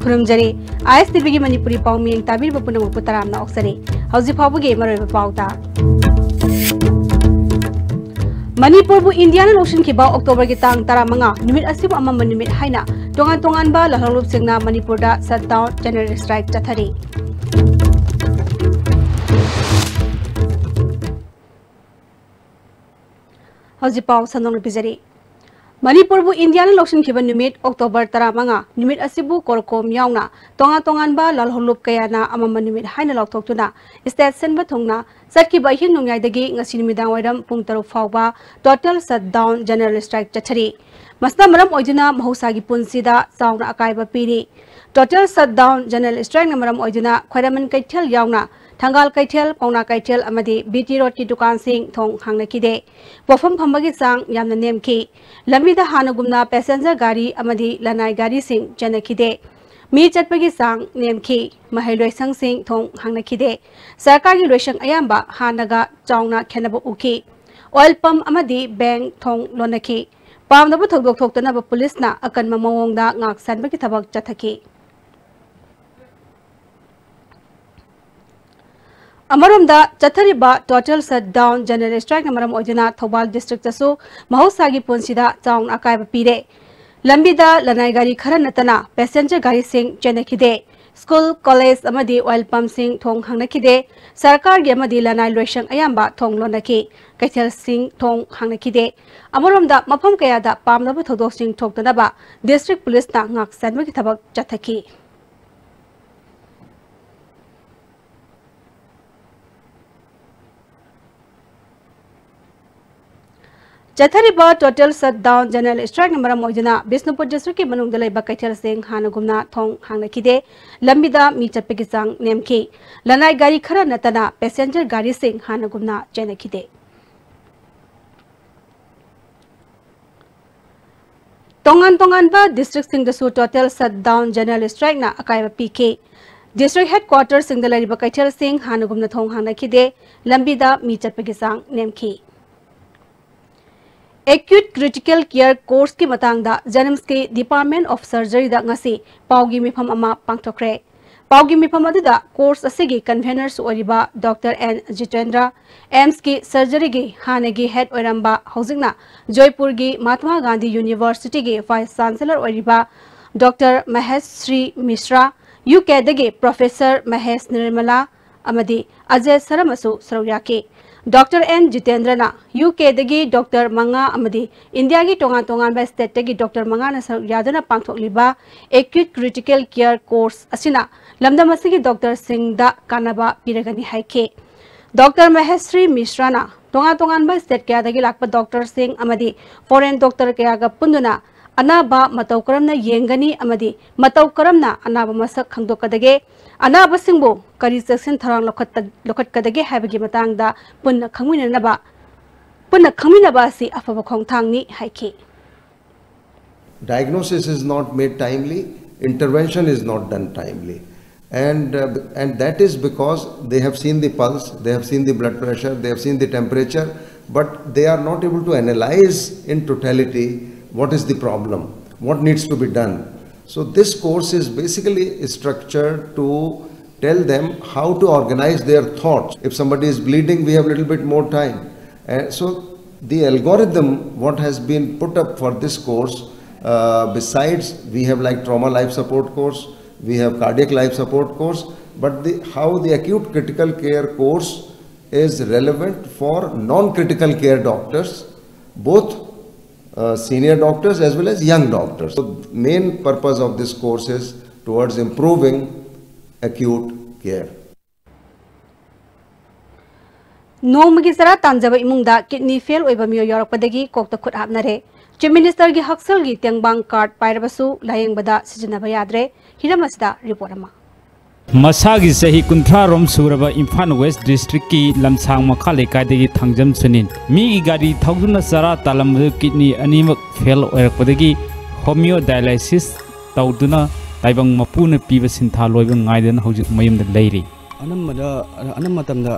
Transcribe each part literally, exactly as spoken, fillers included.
ꯈꯨꯔꯨꯝꯖꯔꯤ꯫ ꯑꯥꯏ ꯑꯦꯁ T ꯚꯤꯒꯤ ꯃꯅꯤꯄꯨꯔꯤ ꯄꯥꯎ ꯃꯤꯠꯌꯦꯡ ꯇꯥꯕꯤꯔꯤꯕ ꯄꯨꯝꯅꯃꯛꯄꯨ ꯇꯔꯥꯝꯅ ꯑꯣꯛꯆꯔꯤ꯫ ꯍꯧꯖꯤꯛ ꯐꯥꯎꯕꯒꯤ ꯃꯔꯨꯑꯣꯏꯕ ꯄꯥꯎꯗ, ꯃꯅꯤꯄꯨꯔꯕꯨ ꯏꯟꯗꯤꯌꯥꯅ ꯂꯧꯁꯤꯟꯈꯤꯕ ꯑꯣꯛꯇꯣꯕꯔꯒꯤ ꯇꯥꯡ ꯇꯔꯥꯃꯉꯥ, ꯅꯨꯃꯤꯠ ꯑꯁꯤꯕꯨ ꯑꯃꯝꯕ ꯅꯨꯃꯤꯠ ꯍꯥꯏꯅ ꯇꯣꯉꯥꯟ ꯇꯣꯉꯥꯟꯕ ꯂꯥꯜꯍꯧꯂꯨꯞꯁꯤꯡꯅ ꯃꯅꯤꯄꯨꯔꯗ shutdown general strike ꯆꯠꯊꯔꯤ꯫ ꯍꯧꯖꯤꯛ ꯄꯥꯎ ꯁꯟꯗꯣꯛꯅ ꯄꯤꯖꯔꯤ꯫ ꯃꯅꯤꯄꯨꯔꯕꯨ ꯏꯟꯗꯤꯌꯥꯅ ꯂꯧꯁꯤꯟꯈꯤꯕ ꯅꯨꯃꯤꯠ ꯑꯣꯛꯇꯣꯕꯔ ꯇꯔꯥꯃꯉꯥ, ꯅꯨꯃꯤꯠ ꯑꯁꯤꯕꯨ ꯀꯣꯔꯀꯣꯝ ꯌꯥꯎꯅ ꯇꯣꯉꯥꯟ ꯇꯣꯉꯥꯟꯕ ꯂꯥꯜꯍꯧꯂꯨꯞ ꯀꯌꯥꯅ ꯑꯃꯝꯕ ꯅꯨꯃꯤꯠ ꯍꯥꯏꯅ ꯂꯥꯎꯊꯣꯛꯇꯨꯅ state ꯁꯤꯟꯕ ꯊꯨꯡꯅ ꯆꯠꯈꯤꯕ ꯑꯍꯤꯡ ꯅꯣꯡꯌꯥꯏꯗꯒꯤ ꯉꯁꯤ ꯅꯨꯃꯤꯗꯥꯡ ꯋꯥꯏꯔꯝ ꯄꯨꯡ ꯇꯔꯨꯛ ꯐꯥꯎꯕ total shutdown general strike ꯆꯠꯊꯔꯤ꯫ ꯃꯁꯤꯅ ꯃꯔꯝ ꯑꯣꯏꯗꯨꯅ ꯃꯍꯧꯁꯥꯒꯤ ꯄꯨꯟꯁꯤꯗ ꯆꯥꯎꯅ ꯑꯀꯥꯏꯕ ꯄꯤꯔꯤ꯫ Total shutdown general strikeꯅ ꯃꯔꯝ ꯑꯣꯏꯗꯨꯅ ꯈ꯭ꯋꯥꯏꯔꯝꯕꯟ ꯀꯩꯊꯦꯜ ꯌꯥꯎꯅ ꯊꯪꯒꯥꯜ ꯀꯩꯊꯦꯜ, ꯄꯥꯎꯅꯥ ꯀꯩꯊꯦꯜ ꯑꯃꯗꯤ ꯕꯤ ꯇꯤ ꯔꯣꯗꯀꯤ ꯗꯨꯀꯥꯟꯁꯤꯡ ꯊꯣꯡ ꯍꯥꯡꯅꯈꯤꯗꯦ꯫ ꯄꯣꯠꯐꯝ ꯐꯝꯕꯒꯤ ꯆꯥꯡ ꯌꯥꯝꯅ ꯅꯦꯝꯈꯤ꯫ ꯂꯝꯕꯤꯗ ꯍꯥꯟꯅꯒꯨꯝꯅ passenger ꯒꯥꯔꯤ ꯑꯃꯗꯤ ꯂꯅꯥꯏ ꯒꯥꯔꯤꯁꯤꯡ ꯆꯦꯟꯅꯈꯤꯗꯦ꯫ ꯃꯤ ꯆꯠꯄꯒꯤ ꯆꯥꯡ ꯅꯦꯝꯈꯤ꯫ ꯃꯍꯩ ꯂꯣꯏꯁꯪꯁꯤꯡ ꯊꯣꯡ ꯍꯥꯡꯅꯈꯤꯗꯦ꯫ ꯁꯔꯀꯥꯔꯒꯤ ꯂꯣꯏꯁꯪ ꯑꯌꯥꯝꯕ ꯍꯥꯟꯅꯒ ꯆꯥꯎꯅ ꯈꯦꯠꯅꯕ ꯎꯈꯤ꯫ Oil pump ꯑꯃꯗꯤ bank ꯊꯣꯡ ꯂꯣꯟꯅꯈꯤ꯫ ꯄꯥꯝꯗꯕ ꯊꯧꯗꯣꯛ ꯊꯣꯛꯇꯅꯕ ꯄꯨꯂꯤꯁꯅ ꯑꯀꯟꯕ ꯃꯑꯣꯡꯗ ꯉꯥꯛ ꯁꯦꯟꯕꯒꯤ ꯊꯕꯛ ꯆꯠꯊꯈꯤ꯫ ꯑꯃꯔꯣꯝꯗ, ꯆꯠꯊꯔꯤꯕ total shutdown general strikeꯅ ꯃꯔꯝ ꯑꯣꯏꯗꯨꯅ ꯊꯧꯕꯥꯜ districtꯇꯁꯨ ꯃꯍꯧꯁꯥꯒꯤ ꯄꯨꯟꯁꯤꯗ ꯆꯥꯎꯅ ꯑꯀꯥꯏꯕ ꯄꯤꯔꯦ꯫ ꯂꯝꯕꯤꯗ ꯂꯅꯥꯏ ꯒꯥꯔꯤ ꯈꯔ ꯅꯠꯇꯅ passenger ꯒꯥꯔꯤꯁꯤꯡ ꯆꯦꯟꯅꯈꯤꯗꯦ꯫ School, college ꯑꯃꯗꯤ oil pumpꯁꯤꯡ ꯊꯣꯡ ꯍꯥꯡꯅꯈꯤꯗꯦ꯫ ꯁꯔꯀꯥꯔꯒꯤ ꯑꯃꯗꯤ ꯂꯅꯥꯏ ꯂꯣꯏꯁꯪ ꯑꯌꯥꯝꯕ ꯊꯣꯡ ꯂꯣꯟꯅꯈꯤ꯫ ꯀꯩꯊꯦꯜꯁꯤꯡ ꯊꯣꯡ ꯍꯥꯡꯅꯈꯤꯗꯦ꯫ ꯑꯃꯔꯣꯝꯗ, ꯃꯐꯝ ꯀꯌꯥꯗ ꯄꯥꯝꯗꯕ ꯊꯧꯗꯣꯛꯁꯤꯡ ꯊꯣꯛꯇꯅꯕ district ꯄꯨꯂꯤꯁꯅ ꯉꯥꯛ ꯁꯦꯟꯕꯒꯤ ꯊꯕꯛ ꯆꯠꯊꯈꯤ꯫ ꯆꯠꯊꯔꯤꯕ total shutdown general strikeꯅ ꯃꯔꯝ ꯑꯣꯏꯗꯨꯅ ꯕꯤꯁꯅꯨꯄꯨꯔ districtꯀꯤ ꯃꯅꯨꯡꯗ ꯂꯩꯕ ꯀꯩꯊꯦꯜꯁꯤꯡ ꯍꯥꯟꯅꯒꯨꯝꯅ ꯊꯣꯡ ꯍꯥꯡꯅꯈꯤꯗꯦ꯫ ꯂꯝꯕꯤꯗ ꯃꯤ ꯆꯠꯄꯒꯤ ꯆꯥꯡ ꯅꯦꯝꯈꯤ꯫ ꯂꯅꯥꯏ ꯒꯥꯔꯤ ꯈꯔ ꯅꯠꯇꯅ passenger ꯒꯥꯔꯤꯁꯤꯡ ꯍꯥꯟꯅꯒꯨꯝꯅ ꯆꯦꯟꯅꯈꯤꯗꯦ꯫ ꯇꯣꯉꯥꯟ ꯇꯣꯉꯥꯟꯕ districtꯁꯤꯡꯗꯁꯨ total shutdown general strikeꯅ ꯑꯀꯥꯏꯕ ꯄꯤꯈꯤ꯫ District headquarterꯁꯤꯡꯗ ꯂꯩꯔꯤꯕ ꯀꯩꯊꯦꯜꯁꯤꯡ ꯍꯥꯟꯅꯒꯨꯝꯅ ꯊꯣꯡ ꯍꯥꯡꯅꯈꯤꯗꯦ꯫ ꯂꯝꯕꯤꯗ ꯃꯤ ꯆꯠꯄꯒꯤ ꯆꯥꯡ ꯅꯦꯝꯈꯤ꯫ Acute Critical Care Courseꯀꯤ ꯃꯇꯥꯡꯗ JNIMSꯀꯤ Department of Surgeryꯗ ꯉꯁꯤ ꯄꯥꯎꯒꯤ ꯃꯤꯐꯝ ꯑꯃ ꯄꯥꯡꯊꯣꯛꯈ꯭ꯔꯦ꯫ ꯄꯥꯎꯒꯤ ꯃꯤꯐꯝ ꯑꯗꯨꯗ course ꯑꯁꯤꯒꯤ convenerꯁꯨ ꯑꯣꯏꯔꯤꯕ Doctor N ꯖꯤꯇꯦꯟꯗ꯭ꯔ, AIIMSꯀꯤ surgeryꯒꯤ ꯍꯥꯟꯅꯒꯤ head ꯑꯣꯏꯔꯝꯕ, ꯍꯧꯖꯤꯛꯅ ꯖꯣꯏꯄꯨꯔꯒꯤ ꯃꯍꯥꯇꯃꯥ ꯒꯥꯟꯙꯤ Universityꯒꯤ Vice Chancellor ꯑꯣꯏꯔꯤꯕ Doctor ꯃꯍꯦꯁ ꯁ꯭ꯔꯤ ꯃꯤꯁ꯭ꯔꯥ, UKꯗꯒꯤ Professor ꯃꯍꯦꯁ ꯅꯤꯔꯃꯂꯥ ꯑꯃꯗꯤ ꯑꯖꯦ ꯁꯔꯃꯁꯨ ꯁꯔꯨꯛ ꯌꯥꯈꯤ꯫ Doctor N ꯖꯤꯇꯦꯟꯗ꯭ꯔꯅ UKꯗꯒꯤ doctor ꯃꯉꯥ ꯑꯃꯗꯤ ꯏꯟꯗꯤꯌꯥꯒꯤ ꯇꯣꯉꯥꯟ ꯇꯣꯉꯥꯟꯕ stateꯇꯒꯤ doctor ꯃꯉꯥꯅ ꯁꯔꯨꯛ ꯌꯥꯗꯨꯅ ꯄꯥꯡꯊꯣꯛꯂꯤꯕ Acute Critical Care Course ꯑꯁꯤꯅ ꯂꯝꯗꯝ ꯑꯁꯤꯒꯤ doctorꯁꯤꯡꯗ ꯀꯥꯟꯅꯕ ꯄꯤꯔꯒꯅꯤ ꯍꯥꯏꯈꯤ꯫ Doctor ꯃꯍꯦꯁ꯭ꯔꯤ ꯃꯤꯁ꯭ꯔꯥꯅ ꯇꯣꯉꯥꯟ ꯇꯣꯉꯥꯟꯕ state ꯀꯌꯥꯗꯒꯤ ꯂꯥꯛꯄ doctorꯁꯤꯡ ꯑꯃꯗꯤ foreign doctor ꯀꯌꯥꯒ ꯄꯨꯟꯗꯨꯅ ꯑꯅꯥꯕ ꯃꯇꯧ ꯀꯔꯝꯅ ꯌꯦꯡꯒꯅꯤ ꯑꯃꯗꯤ ꯃꯇꯧ ꯀꯔꯝꯅ ꯑꯅꯥꯕ ꯃꯁꯛ ꯈꯪꯗꯣꯛꯀꯗꯒꯦ, ꯑꯅꯥꯕꯁꯤꯡꯕꯨ ꯀꯔꯤ ꯆꯦꯛꯁꯤꯟ ꯊꯧꯔꯥꯡ ꯂꯧꯈꯠꯇ-, ꯂꯧꯈꯠꯀꯗꯒꯦ ꯍꯥꯏꯕꯒꯤ ꯃꯇꯥꯡꯗ ꯄꯨꯟꯅ ꯈꯪꯃꯤꯟꯅꯅꯕ, ꯄꯨꯟꯅ ꯈꯪꯃꯤꯟꯅꯕ ꯑꯁꯤ ꯑꯐꯕ ꯈꯣꯡꯊꯥꯡꯅꯤ ꯍꯥꯏꯈꯤ꯫ Diagnosis is not made timely, intervention is not done timely. And, uh, and that is because they have seen the pulse, they have seen the blood pressure, they have seen the temperature, but they are not able to analyze in totality what is the problem, what needs to be done. So this course is basically structured to tell them how to organize their thoughts. If somebody is bleeding, we have a little bit more time. And so the algorithm, what has been put up for this course, uh, besides we have like trauma life support course, we have cardiac life support course, but the, how the acute critical care course is relevant for non-critical care doctors, both uh, senior doctors as well as young doctors. So main purpose of this course is towards improving acute care. ꯅꯣꯡꯃꯒꯤ ꯆꯔꯥ ꯇꯥꯟꯖꯕ ꯏꯃꯨꯡꯗ kidney fail ꯑꯣꯏꯕ ꯃꯤꯑꯣꯏ ꯌꯥꯎꯔꯛꯄꯗꯒꯤ ꯀꯣꯛꯇ ꯈꯨꯠ ꯍꯥꯞꯅꯔꯦ꯫ Chief Ministerꯒꯤ ꯍꯛꯁꯦꯜꯒꯤ ꯇꯦꯡꯕꯥꯡ card ꯄꯥꯏꯔꯕꯁꯨ ꯂꯥꯌꯦꯡꯕꯗ ꯁꯤꯖꯤꯟꯅꯕ ꯌꯥꯗ꯭ꯔꯦ꯫ ꯍꯤꯔꯝ ꯑꯁꯤꯗ report ꯑꯃ꯫ ꯃꯁꯥꯒꯤ ꯆꯍꯤ ꯀꯨꯟꯊ꯭ꯔꯥ ꯔꯣꯝ ꯁꯨꯔꯕ ꯏꯝꯐꯥꯜ West Districtꯀꯤ ꯂꯝꯁꯥꯡ ꯃꯈꯥ ꯂꯩꯀꯥꯏꯗꯒꯤ ꯊꯥꯡꯖꯝ ꯁꯨꯅꯤꯟ ꯃꯤꯒꯤ ꯒꯥꯔꯤ ꯊꯧꯗꯨꯅ ꯆꯔꯥ ꯇꯥꯜꯂꯝꯕꯗꯨ kidney ꯑꯅꯤꯃꯛ fail ꯑꯣꯏꯔꯛꯄꯗꯒꯤ hemodialysis ꯇꯧꯗꯨꯅ ꯇꯥꯏꯕꯪ ꯃꯄꯨꯅ ꯄꯤꯕ ꯁꯤꯟꯊꯥ ꯂꯣꯏꯕ ꯉꯥꯏꯗꯅ ꯍꯧꯖꯤꯛ ꯃꯌꯨꯝꯗ ꯂꯩꯔꯤ꯫ ꯑꯅꯝꯕꯗ ꯑꯅꯝꯕ ꯃꯇꯝꯗ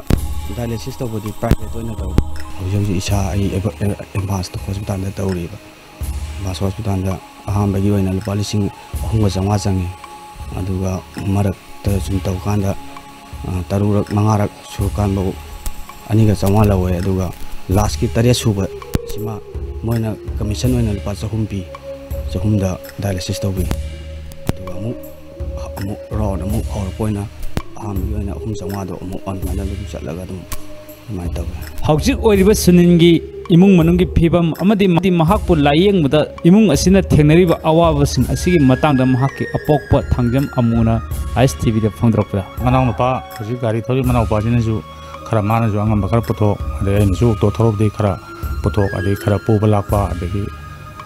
dialysis ꯇꯧꯕꯗꯤ private ꯑꯣꯏꯅ ꯇꯧꯏ꯫ ꯍꯧꯖꯤꯛ ꯍꯧꯖꯤꯛ ꯏꯁꯥ ꯑꯩ ꯑꯦꯕ-, ꯑꯦ-, ꯑꯦꯗꯚꯥꯟꯁ ꯍꯣꯁꯄꯤꯇꯥꯜꯗ ꯇꯧꯔꯤꯕ꯫ ꯑꯦꯗꯚꯥꯟꯁ ꯍꯣꯁꯄꯤꯇꯥꯜꯗ ꯑꯍꯥꯟꯕꯒꯤ ꯑꯣꯏꯅ ꯂꯨꯄꯥ ꯂꯤꯁꯤꯡ ꯑꯍꯨꯝꯒ ꯆꯥꯝꯃꯉꯥ ꯆꯪꯉꯤ꯫ ꯑꯗꯨꯒ ꯃꯔꯛꯇ ꯁꯨꯝ ꯇꯧꯀꯥꯟꯗ, ꯑ, ꯇꯔꯨꯛꯔꯛ, ꯃꯉꯥꯔꯛ ꯁꯨꯔꯀꯥꯟꯐꯥꯎ ꯑꯅꯤꯒ ꯆꯥꯝꯃꯉꯥ ꯂꯧꯋꯦ꯫ ꯑꯗꯨꯒ ꯂꯥꯁꯀꯤ ꯇꯔꯦꯠ ꯁꯨꯕꯁꯤꯃ ꯃꯣꯏꯅ ꯀꯃꯤꯁꯟ ꯑꯣꯏꯅ ꯂꯨꯄꯥ ꯆꯍꯨꯝ ꯄꯤ꯫ ꯆꯍꯨꯝꯗ ꯗꯥꯏꯂꯥꯏꯁꯤꯁ ꯇꯧꯕꯤ꯫ ꯑꯗꯨꯒ ꯑꯃꯨꯛ, ꯑꯃꯨꯛ ꯔꯥꯎꯟ ꯑꯃꯨꯛ ꯍꯧꯔꯛꯄ ꯑꯣꯏꯅ ꯑꯍꯥꯟꯕꯒꯤ ꯑꯣꯏꯅ ꯑꯍꯨꯝ ꯆꯥꯝꯃꯉꯥꯗꯣ ꯑꯃꯨꯛ ꯑꯗꯨꯃꯥꯏꯅ ꯑꯗꯨꯝ ꯆꯠꯂꯒ ꯑꯗꯨꯝ ꯑꯗꯨꯃꯥꯏꯅ ꯇꯧꯋꯦ꯫ ꯍꯧꯖꯤꯛ ꯑꯣꯏꯔꯤꯕ ꯁꯨꯅꯤꯜꯒꯤ ꯏꯃꯨꯡ ꯃꯅꯨꯡꯒꯤ ꯐꯤꯕꯝ ꯑꯃꯗꯤ ꯃꯍꯥꯛꯄꯨ ꯂꯥꯌꯦꯡꯕꯗ ꯏꯃꯨꯡ ꯑꯁꯤꯅ ꯊꯦꯡꯅꯔꯤꯕ ꯑꯋꯥꯕꯁꯤꯡ ꯑꯁꯤꯒꯤ ꯃꯇꯥꯡꯗ ꯃꯍꯥꯛꯀꯤ ꯑꯄꯣꯛꯄ ꯊꯥꯡꯖꯝ ꯑꯃꯨꯅ ꯑꯥꯏ ꯑꯦꯁ ꯇꯤ ꯚꯤꯗ ꯐꯣꯡꯗꯣꯔꯛꯄꯗ꯫ ꯃꯅꯥꯎꯅꯨꯄꯥ ꯍꯧꯖꯤꯛ ꯒꯥꯔꯤ ꯊꯧꯔꯤ ꯃꯅꯥꯎꯄꯥꯁꯤꯅꯁꯨ ꯈꯔ, ꯃꯥꯅꯁꯨ ꯑꯉꯝꯕ ꯈꯔ ꯄꯨꯊꯣꯛ, ꯑꯗꯩ ꯑꯩꯅꯁꯨ ꯑꯣꯇꯣ ꯊꯧꯔꯛꯄꯗꯒꯤ ꯈꯔ ꯄꯨꯊꯣꯛ, ꯑꯗꯩ ꯈꯔ ꯄꯨꯕ ꯂꯥꯛꯄ, ꯑꯗꯒꯤ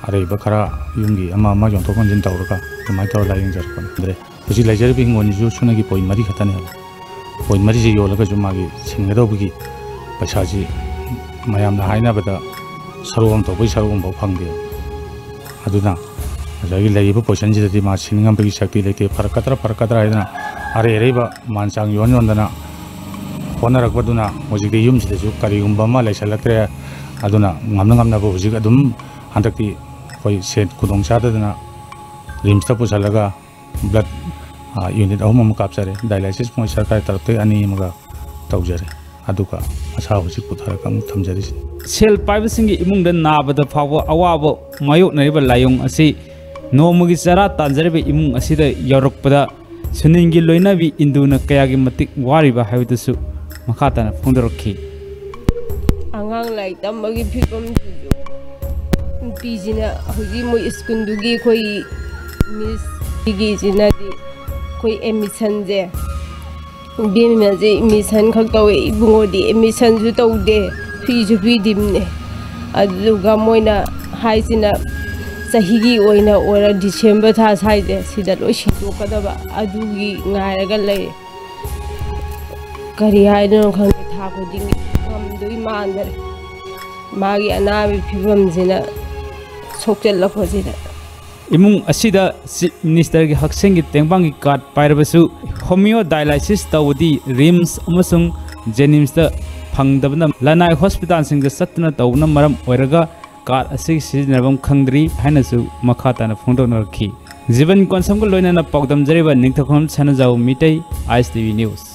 ꯑꯔꯩꯕ ꯈꯔ ꯌꯨꯝꯒꯤ ꯑꯃ ꯑꯃ ꯌꯣꯟꯊꯣꯛ ꯌꯣꯟꯁꯤꯟ ꯇꯧꯔꯒ ꯑꯗꯨꯃꯥꯏꯅ ꯇꯧꯔ ꯂꯥꯏꯌꯦꯡꯖꯔꯛꯄꯅꯤ꯫ ꯑꯗꯨꯗꯩ ꯍꯧꯖꯤꯛ ꯂꯩꯖꯔꯤꯕ ꯍꯤꯡꯒꯣꯜꯁꯤꯁꯨ ꯁꯨꯞꯅꯒꯤ ꯄꯣꯏꯟ ꯃꯔꯤ ꯈꯛꯇꯅꯦꯕ꯫ ꯄꯣꯏꯟ ꯃꯔꯤꯁꯦ ꯌꯣꯜꯂꯒꯁꯨ ꯃꯥꯒꯤ ꯁꯤꯡꯒꯗꯧꯕꯒꯤ ꯄꯩꯁꯥꯁꯤ ꯃꯌꯥꯝꯅ ꯍꯥꯏꯅꯕꯗ ꯁꯔꯨꯛ ꯑꯃ ꯊꯣꯛꯄꯒꯤ ꯁꯔꯨꯛ ꯑꯃꯐꯥꯎ ꯐꯪꯗꯦ꯫ ꯑꯗꯨꯅ ꯉꯁꯥꯏꯒꯤ ꯂꯩꯔꯤꯕ ꯄꯣꯖꯤꯁꯟꯁꯤꯗꯗꯤ ꯃꯥ ꯁꯤꯅꯤꯡꯉꯝꯕꯒꯤ ꯁꯛꯇꯤ ꯂꯩꯇꯦ꯫ ꯐꯔꯛꯀꯗ꯭ꯔꯥ ꯐꯔꯛꯀꯗ꯭ꯔꯥ ꯍꯥꯏꯗꯅ ꯑꯔꯩ ꯑꯔꯩꯕ ꯃꯥꯟ ꯆꯥꯡ ꯌꯣꯟ ꯌꯣꯟꯗꯅ ꯍꯣꯠꯅꯔꯛꯄꯗꯨꯅ ꯍꯧꯖꯤꯛꯇꯤ ꯌꯨꯝꯁꯤꯗꯁꯨ ꯀꯔꯤꯒꯨꯝꯕ ꯑꯃ ꯂꯩꯁꯜꯂꯛꯇ꯭ꯔꯦ꯫ ꯑꯗꯨꯅ ꯉꯝꯅ ꯉꯝꯅꯕ ꯍꯧꯖꯤꯛ ꯑꯗꯨꯝ ꯍꯟꯗꯛꯇꯤ ꯑꯩꯈꯣꯏ ꯁꯦꯟ ꯈꯨꯗꯣꯡ ꯆꯥꯗꯗꯅ ꯔꯤꯝꯁꯇ ꯄꯨꯁꯜꯂꯒ ꯕ꯭ꯂꯠ, ꯑ, ꯌꯨꯅꯤꯠ ꯑꯍꯨꯝ ꯑꯃ ꯀꯥꯞꯆꯔꯦ꯫ ꯗꯥꯏꯂꯥꯏꯁꯤꯁ ꯃꯣꯏ ꯁꯔꯀꯥꯔꯒꯤ ꯇꯔꯞꯇꯒꯤ ꯑꯅꯤ ꯑꯃꯒ ꯇꯧꯖꯔꯦ꯫ ꯑꯗꯨꯒ ꯃꯁꯥ ꯍꯧꯖꯤꯛ ꯄꯨꯊꯔꯒ ꯑꯃꯨꯛ ꯊꯝꯖꯔꯤꯁꯤꯅꯤ꯫ ꯁꯦꯜ ꯄꯥꯏꯕꯁꯤꯡꯒꯤ ꯏꯃꯨꯡꯗ ꯅꯥꯕꯗ ꯐꯥꯎꯕ ꯑꯋꯥꯕ ꯃꯥꯌꯣꯛꯅꯔꯤꯕ ꯂꯥꯏꯑꯣꯡ ꯑꯁꯤ ꯅꯣꯡꯃꯒꯤ ꯆꯔꯥ ꯇꯥꯟꯖꯔꯤꯕ ꯏꯃꯨꯡ ꯑꯁꯤꯗ ꯌꯧꯔꯛꯄꯗ ꯁꯨꯅꯤꯜꯒꯤ ꯂꯣꯏꯅꯕꯤ ꯏꯟꯗꯨꯅ ꯀꯌꯥꯒꯤ ꯃꯇꯤꯛ ꯋꯥꯔꯤꯕ ꯍꯥꯏꯕꯗꯨꯁꯨ ꯃꯈꯥ ꯇꯥꯅ ꯐꯣꯡꯗꯣꯔꯛꯈꯤ꯫ ꯑꯉꯥꯡ ꯂꯥꯏꯔꯤꯛ ꯇꯝꯕꯒꯤ ꯐꯤꯕꯝꯁꯤꯁꯨ ꯅꯨꯄꯤꯁꯤꯅ ꯍꯧꯖꯤꯛ ꯃꯣꯏ ꯁ꯭ꯀꯨꯜꯗꯨꯒꯤ ꯑꯩꯈꯣꯏ ꯃꯤꯁ ꯁꯤꯒꯤꯁꯤꯅꯗꯤ ꯑꯩꯈꯣꯏ ꯑꯦꯠꯃꯤꯁꯟꯁꯦ, ꯏꯕꯦꯝꯃꯁꯦ ꯑꯦꯠꯃꯤꯁꯟ ꯈꯛ ꯇꯧꯋꯦ, ꯏꯕꯨꯡꯉꯣꯗꯤ ꯑꯦꯠꯃꯤꯁꯟꯁꯨ ꯇꯧꯗꯦ, ꯐꯤꯁꯨ ꯄꯤꯗꯤꯝꯅꯦ꯫ ꯑꯗꯨꯗꯨꯒ ꯃꯣꯏꯅ ꯍꯥꯏꯁꯤꯅ ꯆꯍꯤꯒꯤ ꯑꯣꯏꯅ ꯑꯣꯏꯔ ꯗꯤꯁꯦꯝꯕꯔ ꯊꯥ ꯁ꯭ꯋꯥꯏꯁꯦ ꯁꯤꯗ ꯂꯣꯏ ꯁꯤꯟꯗꯣꯛꯀꯗꯕ, ꯑꯗꯨꯒꯤ ꯉꯥꯏꯔꯒ ꯂꯩꯔꯦ꯫ ꯀꯔꯤ ꯍꯥꯏꯗꯣꯏꯅꯣ ꯈꯪꯗꯦ, ꯊꯥ ꯈꯨꯗꯤꯡꯒꯤ ꯉꯝꯗꯣꯏ ꯃꯥꯟꯗꯔꯦ꯫ ꯃꯥꯒꯤ ꯑꯅꯥꯕꯒꯤ ꯐꯤꯕꯝꯁꯤꯅ ꯁꯣꯛꯆꯜꯂꯛꯄꯁꯤꯗ꯫ ꯏꯃꯨꯡ ꯑꯁꯤꯗ ꯆꯤꯐ ꯃꯤꯅꯤꯁꯇꯔꯒꯤ ꯍꯛꯁꯦꯜꯒꯤ ꯇꯦꯡꯕꯥꯡꯒꯤ ꯀꯥꯔꯗ ꯄꯥꯏꯔꯕꯁꯨ ꯍꯣꯃꯤꯑꯣ ꯗꯥꯏꯂꯥꯏꯁꯤꯁ ꯇꯧꯕꯗꯤ ꯔꯤꯝꯁ ꯑꯃꯁꯨꯡ ꯖꯦꯅꯤꯝꯁꯇ ꯐꯪꯗꯕꯅ ꯂꯅꯥꯏ ꯍꯣꯁꯄꯤꯇꯥꯜꯁꯤꯡꯗ ꯆꯠꯇꯨꯅ ꯇꯧꯕꯅ ꯃꯔꯝ ꯑꯣꯏꯔꯒ ꯀꯥꯔꯗ ꯑꯁꯤ ꯁꯤꯖꯤꯟꯅꯐꯝ ꯈꯪꯗ꯭ꯔꯤ ꯍꯥꯏꯅꯁꯨ ꯃꯈꯥ ꯇꯥꯅ ꯐꯣꯡꯗꯣꯛꯅꯔꯛꯈꯤ꯫ ꯖꯤꯕꯟ ꯀꯣꯟꯁꯝꯒ ꯂꯣꯏꯅꯅ ꯄꯥꯎꯗꯝꯖꯔꯤꯕ ꯅꯤꯡꯊꯧꯈꯣꯡꯕꯝ ꯁꯅꯥꯖꯥꯎ ꯃꯤꯇꯩ, ꯑꯥꯏ ꯑꯦꯁ ꯇꯤ ꯚꯤ ꯅ꯭ꯌꯨꯁ꯫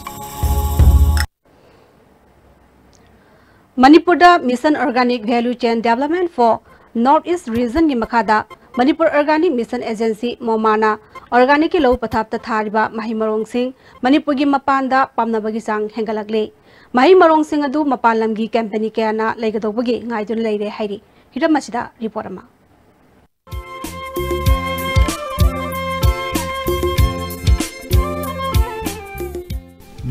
ꯃꯅꯤꯄꯨꯔꯗ Mission Organic Value Chain Development for North East Region ꯒꯤ ꯃꯈꯥꯗ Manipur Organic Mission Agency, ꯃꯣꯃꯥꯅ organic ꯀꯤ ꯂꯧꯎ ꯄꯊꯥꯞꯇ ꯊꯥꯔꯤꯕ ꯃꯍꯩ ꯃꯔꯣꯡꯁꯤꯡ ꯃꯅꯤꯄꯨꯔꯒꯤ ꯃꯄꯥꯟꯗ ꯄꯥꯝꯅꯕꯒꯤ ꯆꯥꯡ ꯍꯦꯟꯒꯠꯂꯛꯂꯤ꯫ ꯃꯍꯩ ꯃꯔꯣꯡꯁꯤꯡ ꯑꯗꯨ ꯃꯄꯥꯟ ꯂꯝꯒꯤ company ꯀꯌꯥꯅ ꯂꯩꯒꯗꯧꯕꯒꯤ ꯉꯥꯏꯗꯨꯅ ꯂꯩꯔꯦ ꯍꯥꯏꯔꯤ꯫ ꯍꯤꯔꯝ ꯑꯁꯤꯗ report ꯑꯃ꯫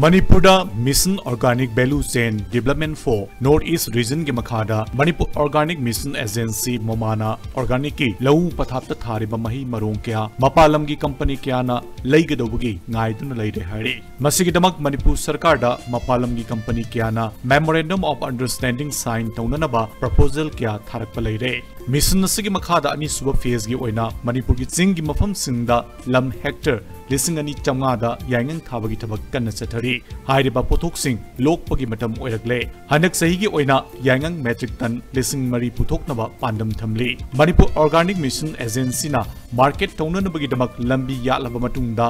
ꯃꯅꯤꯄꯨꯔꯗ Mission Organic Value Chain Development for North East Region ꯒꯤ ꯃꯈꯥꯗ Manipur Organic Mission Agency, ꯃꯣꯃꯥꯅ organic ꯀꯤ ꯂꯧꯎ ꯄꯊꯥꯞꯇ ꯊꯥꯔꯤꯕ ꯃꯍꯩ ꯃꯔꯣꯡ ꯀꯌꯥ ꯃꯄꯥꯟ ꯂꯝꯒꯤ company ꯀꯌꯥꯅ ꯂꯩꯒꯗꯧꯕꯒꯤ ꯉꯥꯏꯗꯨꯅ ꯂꯩꯔꯦ ꯍꯥꯏꯔꯤ꯫ ꯃꯁꯤꯒꯤꯗꯃꯛ ꯃꯅꯤꯄꯨꯔ ꯁꯔꯀꯥꯔꯗ ꯃꯄꯥꯟ ꯂꯝꯒꯤ company ꯀꯌꯥꯅ Memorandum of Understanding sign ꯇꯧꯅꯅꯕ proposal ꯀꯌꯥ ꯊꯥꯔꯛꯄ ꯂꯩꯔꯦ꯫ Mission ꯑꯁꯤꯒꯤ ꯃꯈꯥꯗ ꯑꯅꯤꯁꯨꯕ phase ꯀꯤ ꯑꯣꯏꯅ ꯃꯅꯤꯄꯨꯔꯒꯤ ꯆꯤꯡꯒꯤ ꯃꯐꯝꯁꯤꯡꯗ ꯂꯝ hectare ꯂꯤꯁꯤꯡ ꯑꯅꯤ ꯆꯥꯝꯃꯉꯥꯗ ꯌꯥꯏꯉꯪ ꯊꯥꯕꯒꯤ ꯊꯕꯛ ꯀꯟꯅ ꯆꯠꯊꯔꯤ꯫ ꯍꯥꯏꯔꯤꯕ ꯄꯣꯠꯊꯣꯛꯁꯤꯡ ꯂꯣꯛꯄꯒꯤ ꯃꯇꯝ ꯑꯣꯏꯔꯛꯂꯦ꯫ ꯍꯟꯗꯛ ꯆꯍꯤꯒꯤ ꯑꯣꯏꯅ ꯌꯥꯏꯉꯪ metric ton ꯂꯤꯁꯤꯡ ꯃꯔꯤ ꯄꯨꯊꯣꯛꯅꯕ ꯄꯥꯟꯗꯝ ꯊꯝꯂꯤ꯫ ꯃꯅꯤꯄꯨꯔ Organic Mission Agency ꯅ market ꯇꯧꯅꯅꯕꯒꯤꯗꯃꯛ ꯂꯝꯕꯤ ꯌꯥꯠꯂꯕ ꯃꯇꯨꯡꯗ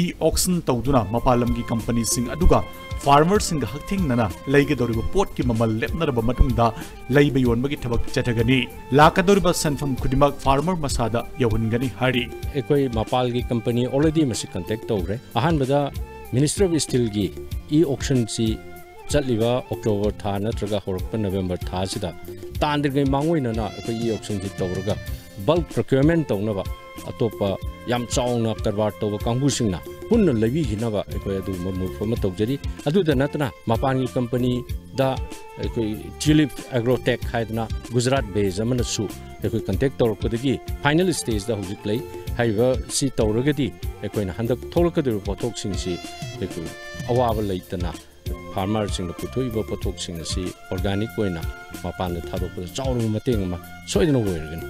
e-auction ꯇꯧꯗꯨꯅ ꯃꯄꯥꯟ ꯂꯝꯒꯤ company ꯁꯤꯡ ꯑꯗꯨꯒ farmer ꯁꯤꯡꯒ ꯍꯛꯊꯦꯡꯅꯅ ꯂꯩꯒꯗꯧꯔꯤꯕ ꯄꯣꯠꯀꯤ ꯃꯃꯜ ꯂꯦꯞꯅꯔꯕ ꯃꯇꯨꯡꯗ ꯂꯩꯕ ꯌꯣꯟꯕꯒꯤ ꯊꯕꯛ ꯆꯠꯊꯒꯅꯤ꯫ ꯂꯥꯛꯀꯗꯧꯔꯤꯕ ꯁꯦꯟꯐꯝ ꯈꯨꯗꯤꯡꯃꯛ farmer ꯃꯁꯥꯗ ꯌꯧꯍꯟꯒꯅꯤ ꯍꯥꯏꯔꯤ꯫ ꯑꯩꯈꯣꯏ ꯃꯄꯥꯜꯒꯤ company already ꯃꯁꯤ contact ꯇꯧꯈ꯭ꯔꯦ꯫ ꯑꯍꯥꯟꯕꯗ Ministry of Steel ꯒꯤ e-auction ꯁꯤ ꯆꯠꯂꯤꯕ October ꯊꯥ ꯅꯠꯇ꯭ꯔꯒ ꯍꯧꯔꯛꯄ November ꯊꯥ ꯑꯁꯤꯗ ꯇꯥꯟꯗ꯭ꯔꯤꯉꯩ ꯃꯥꯡꯑꯣꯏꯅꯅ ꯑꯩꯈꯣꯏ e-auction ꯁꯤ ꯇꯧꯔꯒ bulk procurement ꯇꯧꯅꯕ, ꯑꯇꯣꯞꯄ ꯌꯥꯝ ꯆꯥꯎꯅ ꯀꯔꯕꯥꯔ ꯇꯧꯕ ꯀꯥꯡꯕꯨꯁꯤꯡꯅ ꯄꯨꯟꯅ ꯂꯩꯕꯤꯈꯤꯅꯕ ꯑꯩꯈꯣꯏ ꯑꯗꯨꯒꯨꯝꯕ move ꯑꯃ ꯇꯧꯖꯔꯤ꯫ ꯑꯗꯨꯗ ꯅꯠꯇꯅ ꯃꯄꯥꯟꯒꯤ company ꯗ ꯑꯩꯈꯣꯏ Tulip Agrotech ꯍꯥꯏꯗꯅ Gujarat based ꯑꯃꯅꯁꯨ ꯑꯩꯈꯣꯏ contact ꯇꯧꯔꯛꯄꯗꯒꯤ final stage ꯇ ꯍꯧꯖꯤꯛ ꯂꯩ꯫ ꯍꯥꯏꯔꯤꯕ ꯁꯤ ꯇꯧꯔꯒꯗꯤ ꯑꯩꯈꯣꯏꯅ ꯍꯟꯗꯛ ꯊꯣꯛꯂꯛꯀꯗꯧꯔꯤꯕ ꯄꯣꯠꯊꯣꯛꯁꯤꯡꯁꯤ ꯑꯩꯈꯣꯏ ꯑꯋꯥꯕ ꯂꯩꯇꯅ farmer ꯁꯤꯡꯅ ꯄꯨꯊꯣꯛꯏꯕ ꯄꯣꯠꯊꯣꯛꯁꯤꯡ ꯑꯁꯤ organic ꯑꯣꯏꯅ ꯃꯄꯥꯟꯗ ꯊꯥꯗꯣꯛꯄꯗ ꯆꯥꯎꯔꯕ ꯃꯇꯦꯡ ꯑꯃ ꯁꯣꯏꯗꯅ ꯑꯣꯏꯔꯒꯅꯤ꯫